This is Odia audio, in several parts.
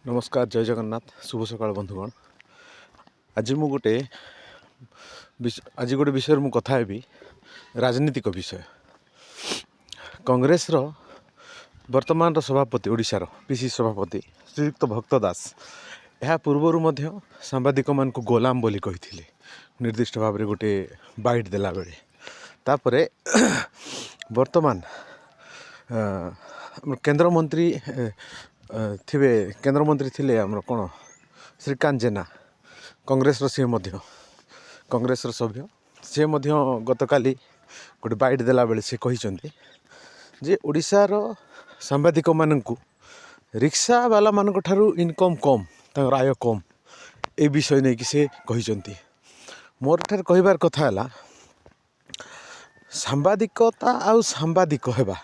ନମସ୍କାର, ଜୟ ଜଗନ୍ନାଥ, ଶୁଭ ସକାଳ ବନ୍ଧୁଗଣ। ଆଜି ଗୋଟେ ବିଷୟରେ ମୁଁ କଥା ହେବି, ରାଜନୀତିକ ବିଷୟ। କଂଗ୍ରେସର ବର୍ତ୍ତମାନର ସଭାପତି, ଓଡ଼ିଶାର ପିସି ସଭାପତି ଶ୍ରୀଯୁକ୍ତ ଭକ୍ତ ଦାସ ଏହା ପୂର୍ବରୁ ମଧ୍ୟ ସାମ୍ବାଦିକମାନଙ୍କୁ ଗୋଲାମ ବୋଲି କହିଥିଲେ, ନିର୍ଦ୍ଦିଷ୍ଟ ଭାବରେ ଗୋଟେ ବାଇଟ୍ ଦେଲାବେଳେ। ତାପରେ ବର୍ତ୍ତମାନ କେନ୍ଦ୍ରମନ୍ତ୍ରୀ ଥିବେ, କେନ୍ଦ୍ରମନ୍ତ୍ରୀ ଥିଲେ ଆମର କ'ଣ ଶ୍ରୀକାନ୍ତ ଜେନା, କଂଗ୍ରେସର, ସିଏ ମଧ୍ୟ କଂଗ୍ରେସର ସଭ୍ୟ। ସେ ମଧ୍ୟ ଗତକାଲି ଗୋଟେ ବାଇଟ୍ ଦେଲାବେଳେ ସେ କହିଛନ୍ତି ଯେ ଓଡ଼ିଶାର ସାମ୍ବାଦିକମାନଙ୍କୁ ରିକ୍ସାବାଲାମାନଙ୍କ ଠାରୁ ଇନକମ୍ କମ୍, ତାଙ୍କର ଆୟ କମ୍। ଏ ବିଷୟ ନେଇକି ସେ କହିଛନ୍ତି। ମୋର ଏଠାରେ କହିବାର କଥା ହେଲା, ସାମ୍ବାଦିକତା ଆଉ ସାମ୍ବାଦିକ ହେବା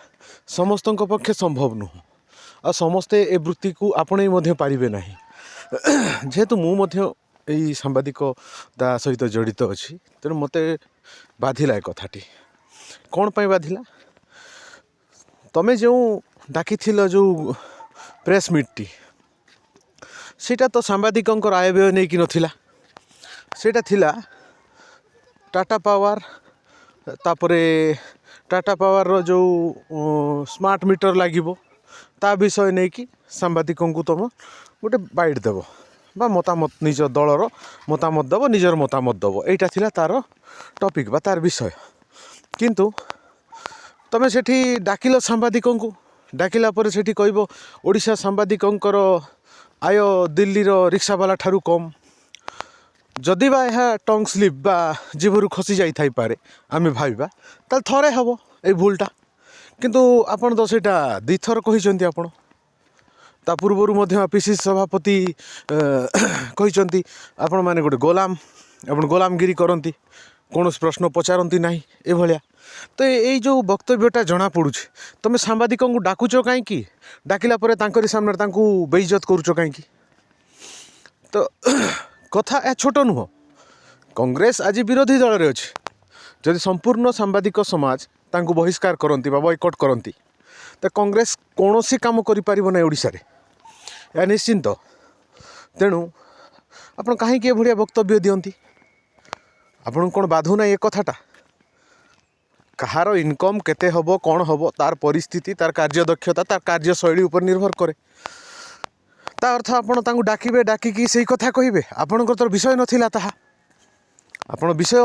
ସମସ୍ତଙ୍କ ପକ୍ଷେ ସମ୍ଭବ ନୁହଁ ଆଉ ସମସ୍ତେ ଏ ବୃତ୍ତିକୁ ଆପଣେଇ ମଧ୍ୟ ପାରିବେ ନାହିଁ। ଯେହେତୁ ମୁଁ ମଧ୍ୟ ଏଇ ସାମ୍ବାଦିକତା ସହିତ ଜଡ଼ିତ ଅଛି, ତେଣୁ ମୋତେ ବାଧିଲା ଏ କଥାଟି। କ'ଣ ପାଇଁ ବାଧିଲା? ତମେ ଯେଉଁ ଡାକିଥିଲ ଯେଉଁ ପ୍ରେସ୍ ମିଟ୍ଟି, ସେଇଟା ତ ସାମ୍ବାଦିକଙ୍କର ଆୟବ୍ୟୟ ନେଇକି ନଥିଲା। ସେଇଟା ଥିଲା ଟାଟା ପାୱାର, ତାପରେ ଟାଟା ପାୱାରର ଯେଉଁ ସ୍ମାର୍ଟ ମିଟର ଲାଗିବ, ତା ବିଷୟ ନେଇକି ସାମ୍ବାଦିକଙ୍କୁ ତୁମ ଗୋଟେ ବାଇଟ୍ ଦେବ ବା ମତାମତ, ନିଜ ଦଳର ମତାମତ ଦେବ, ନିଜର ମତାମତ ଦେବ। ଏଇଟା ଥିଲା ତା'ର ଟପିକ୍ ବା ତା'ର ବିଷୟ। କିନ୍ତୁ ତମେ ସେଠି ଡାକିଲ ସାମ୍ବାଦିକଙ୍କୁ, ଡାକିଲା ପରେ ସେଠି କହିବ ଓଡ଼ିଶା ସାମ୍ବାଦିକଙ୍କର ଆୟ ଦିଲ୍ଲୀର ରିକ୍ସାବାଲା ଠାରୁ କମ୍। ଯଦି ବା ଏହା ଟଙ୍ଗ ସ୍ଲିପ୍ ବା ଜିଭରୁ ଖସି ଯାଇଥାଇପାରେ ଆମେ ଭାବିବା, ତାହେଲେ ଥରେ ହେବ ଏଇ ଭୁଲଟା। କିନ୍ତୁ ଆପଣ ତ ସେଇଟା ଦୁଇଥର କହିଛନ୍ତି। ଆପଣ ତା ପୂର୍ବରୁ ମଧ୍ୟ ପିସିସି ସଭାପତି କହିଛନ୍ତି, ଆପଣମାନେ ଗୋଟେ ଗୋଲାମ, ଆପଣ ଗୋଲାମଗିରି କରନ୍ତି, କୌଣସି ପ୍ରଶ୍ନ ପଚାରନ୍ତି ନାହିଁ, ଏଭଳିଆ। ତ ଏଇ ଯେଉଁ ବକ୍ତବ୍ୟଟା ଜଣାପଡ଼ୁଛି, ତୁମେ ସାମ୍ବାଦିକଙ୍କୁ ଡାକୁଛ କାହିଁକି? ଡାକିଲା ପରେ ତାଙ୍କରି ସାମ୍ନାରେ ତାଙ୍କୁ ବେଇଜତ କରୁଛ କାହିଁକି? ତ କଥା ଏହା ଛୋଟ ନୁହଁ। କଂଗ୍ରେସ ଆଜି ବିରୋଧୀ ଦଳରେ ଅଛି। ଯଦି ସମ୍ପୂର୍ଣ୍ଣ ସାମ୍ବାଦିକ ସମାଜ ତାଙ୍କୁ ବହିଷ୍କାର କରନ୍ତି ବା ବୟକଟ୍ କରନ୍ତି, ତ କଂଗ୍ରେସ କୌଣସି କାମ କରିପାରିବ ନାହିଁ ଓଡ଼ିଶାରେ, ଏହା ନିଶ୍ଚିନ୍ତ। ତେଣୁ ଆପଣ କାହିଁକି ଏଭଳିଆ ବକ୍ତବ୍ୟ ଦିଅନ୍ତି? ଆପଣଙ୍କୁ କ'ଣ ବାଧୁନାହିଁ ଏ କଥାଟା? କାହାର ଇନକମ୍ କେତେ ହେବ, କ'ଣ ହେବ, ତାର ପରିସ୍ଥିତି, ତାର କାର୍ଯ୍ୟଦକ୍ଷତା, ତାର କାର୍ଯ୍ୟଶୈଳୀ ଉପରେ ନିର୍ଭର କରେ। ତା ଅର୍ଥ ଆପଣ ତାଙ୍କୁ ଡାକିବେ, ଡାକିକି ସେଇ କଥା କହିବେ? ଆପଣଙ୍କର ତ ବିଷୟ ନଥିଲା ତାହା। ଆପଣ ବିଷୟ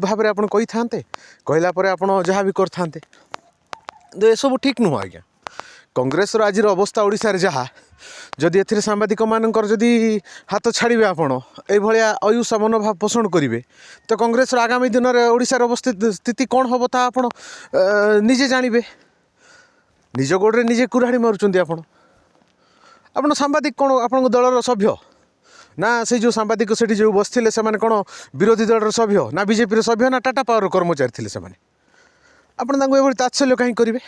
ଭାବରେ ଆପଣ କହିଥାନ୍ତେ, କହିଲା ପରେ ଆପଣ ଯାହା ବି କରିଥାନ୍ତେ। କିନ୍ତୁ ଏସବୁ ଠିକ୍ ନୁହଁ ଆଜ୍ଞା। କଂଗ୍ରେସର ଆଜିର ଅବସ୍ଥା ଓଡ଼ିଶାରେ ଯାହା, ଯଦି ଏଥିରେ ସାମ୍ବାଦିକମାନଙ୍କର ଯଦି ହାତ ଛାଡ଼ିବେ, ଆପଣ ଏଇଭଳିଆ ଅୟୁଷା ମନୋଭାବ ପୋଷଣ କରିବେ, ତ କଂଗ୍ରେସର ଆଗାମୀ ଦିନରେ ଓଡ଼ିଶାର ଅବସ୍ଥିତି ସ୍ଥିତି କ'ଣ ହେବ, ତାହା ଆପଣ ନିଜେ ଜାଣିବେ। ନିଜ ଗୋଡ଼ରେ ନିଜେ କୁରାଢ଼ି ମାରୁଛନ୍ତି ଆପଣ। ଆପଣ ସାମ୍ବାଦିକ କ'ଣ ଆପଣଙ୍କ ଦଳର ସଭ୍ୟ ନା? ସେଇ ଯେଉଁ ସାମ୍ବାଦିକ ସେଠି ଯେଉଁ ବସିଥିଲେ, ସେମାନେ କ'ଣ ବିରୋଧୀ ଦଳର ସଭ୍ୟ ନା ବିଜେପିର ସଭ୍ୟ ନା ଟାଟା ପାୱାରର କର୍ମଚାରୀ ଥିଲେ ସେମାନେ? ଆପଣ ତାଙ୍କୁ ଏଭଳି ତାତ୍ସଲ୍ୟ କାହିଁକି କରିବେ?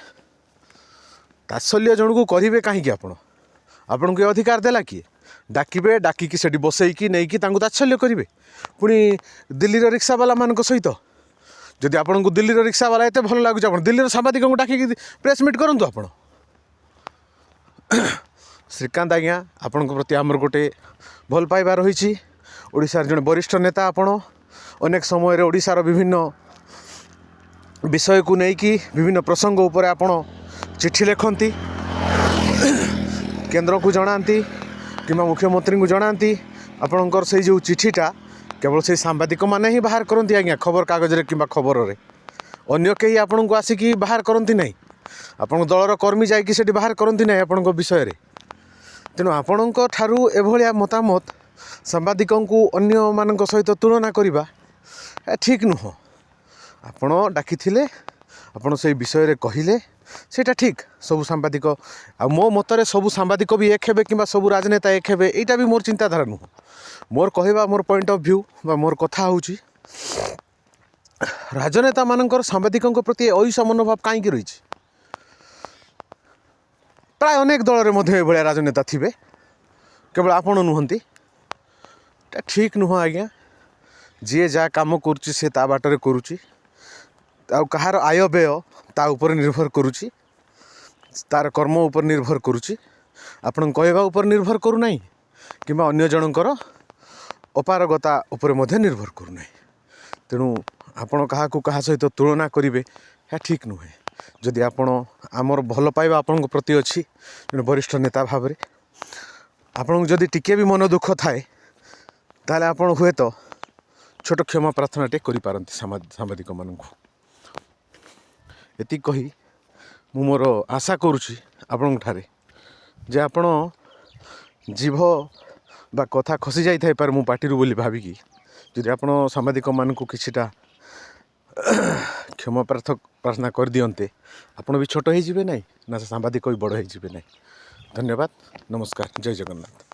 ତାତ୍ସଲ୍ୟ ଜଣକୁ କରିବେ କାହିଁକି ଆପଣ? ଆପଣଙ୍କୁ ଏ ଅଧିକାର ଦେଲା କିଏ? ଡାକିବେ, ଡାକିକି ସେଠି ବସେଇକି ନେଇକି ତାଙ୍କୁ ତାତ୍ସଲ୍ୟ କରିବେ, ପୁଣି ଦିଲ୍ଲୀର ରିକ୍ସାବାଲାମାନଙ୍କ ସହିତ। ଯଦି ଆପଣଙ୍କୁ ଦିଲ୍ଲୀର ରିକ୍ସାବାଲା ଏତେ ଭଲ ଲାଗୁଛି, ଆପଣ ଦିଲ୍ଲୀର ସାମ୍ବାଦିକଙ୍କୁ ଡାକିକି ପ୍ରେସ୍ ମିଟ୍ କରନ୍ତୁ ଆପଣ। ଶ୍ରୀକାନ୍ତ ଆଜ୍ଞା, ଆପଣଙ୍କ ପ୍ରତି ଆମର ଗୋଟେ ଭଲ ପାଇବା ରହିଛି। ଓଡ଼ିଶାର ଜଣେ ବରିଷ୍ଠ ନେତା ଆପଣ। ଅନେକ ସମୟରେ ଓଡ଼ିଶାର ବିଭିନ୍ନ ବିଷୟକୁ ନେଇକି, ବିଭିନ୍ନ ପ୍ରସଙ୍ଗ ଉପରେ ଆପଣ ଚିଠି ଲେଖନ୍ତି, କେନ୍ଦ୍ରକୁ ଜଣାନ୍ତି କିମ୍ବା ମୁଖ୍ୟମନ୍ତ୍ରୀଙ୍କୁ ଜଣାନ୍ତି। ଆପଣଙ୍କର ସେଇ ଯେଉଁ ଚିଠିଟା କେବଳ ସେଇ ସାମ୍ବାଦିକମାନେ ହିଁ ବାହାର କରନ୍ତି ଆଜ୍ଞା, ଖବରକାଗଜରେ କିମ୍ବା ଖବରରେ। ଅନ୍ୟ କେହି ଆପଣଙ୍କୁ ଆସିକି ବାହାର କରନ୍ତି ନାହିଁ। ଆପଣଙ୍କ ଦଳର କର୍ମୀ ଯାଇକି ସେଠି ବାହାର କରନ୍ତି ନାହିଁ ଆପଣଙ୍କ ବିଷୟରେ। ତେଣୁ ଆପଣଙ୍କ ଠାରୁ ଏଭଳିଆ ମତାମତ, ସାମ୍ବାଦିକଙ୍କୁ ଅନ୍ୟମାନଙ୍କ ସହିତ ତୁଳନା କରିବା ଠିକ୍ ନୁହଁ। ଆପଣ ଡାକିଥିଲେ, ଆପଣ ସେଇ ବିଷୟରେ କହିଲେ, ସେଇଟା ଠିକ୍। ସବୁ ସାମ୍ବାଦିକ ଆଉ ମୋ ମତରେ ସବୁ ସାମ୍ବାଦିକ ବି ଏକ ହେବେ କିମ୍ବା ସବୁ ରାଜନେତା ଏକ ହେବେ, ଏଇଟା ବି ମୋର ଚିନ୍ତାଧାରା ନୁହଁ। ମୋର କହିବା, ମୋର ପଏଣ୍ଟ ଅଫ୍ ଭ୍ୟୁ ବା ମୋର କଥା ହେଉଛି, ରାଜନେତାମାନଙ୍କର ସାମ୍ବାଦିକଙ୍କ ପ୍ରତି ଅୟୁଷା ମନୋଭାବ କାହିଁକି ରହିଛି? ପ୍ରାୟ ଅନେକ ଦଳରେ ମଧ୍ୟ ଏଭଳିଆ ରାଜନେତା ଥିବେ, କେବଳ ଆପଣ ନୁହନ୍ତି। ଏଟା ଠିକ୍ ନୁହଁ ଆଜ୍ଞା। ଯିଏ ଯାହା କାମ କରୁଛି, ସେ ତା ବାଟରେ କରୁଛି। ଆଉ କାହାର ଆୟ ବ୍ୟୟ ତା ଉପରେ ନିର୍ଭର କରୁଛି, ତାର କର୍ମ ଉପରେ ନିର୍ଭର କରୁଛି, ଆପଣଙ୍କ କହିବା ଉପରେ ନିର୍ଭର କରୁନାହିଁ। କିମ୍ବା ଅନ୍ୟ ଜଣଙ୍କର ଅପାରଗତା ଉପରେ ମଧ୍ୟ ନିର୍ଭର କରୁନାହିଁ। ତେଣୁ ଆପଣ କାହାକୁ କାହା ସହିତ ତୁଳନା କରିବେ, ଏହା ଠିକ୍ ନୁହେଁ। ଯଦି ଆପଣ ଆମର ଭଲ ପାଇବା ଆପଣଙ୍କ ପ୍ରତି ଅଛି ଜଣେ ବରିଷ୍ଠ ନେତା ଭାବରେ, ଆପଣଙ୍କୁ ଯଦି ଟିକିଏ ବି ମନ ଦୁଃଖ ଥାଏ, ତାହେଲେ ଆପଣ ହୁଏତ ଛୋଟ କ୍ଷମା ପ୍ରାର୍ଥନାଟେ କରିପାରନ୍ତି ସାମ୍ବାଦିକମାନଙ୍କୁ। ଏତିକି କହି ମୁଁ ମୋର ଆଶା କରୁଛି ଆପଣଙ୍କ ଠାରେ ଯେ ଆପଣ ଜିଭ ବା କଥା ଖସି ଯାଇଥାଇପାରେ ମୋ ପାଟିରୁ ବୋଲି ଭାବିକି ଯଦି ଆପଣ ସାମ୍ବାଦିକମାନଙ୍କୁ କିଛିଟା କ୍ଷମା ପ୍ରାର୍ଥନା କରିଦିଅନ୍ତେ, ଆପଣ ବି ଛୋଟ ହେଇଯିବେ ନାହିଁ ନା ସେ ସାମ୍ବାଦିକ ବି ବଡ଼ ହେଇଯିବେ ନାହିଁ। ଧନ୍ୟବାଦ, ନମସ୍କାର, ଜୟ ଜଗନ୍ନାଥ।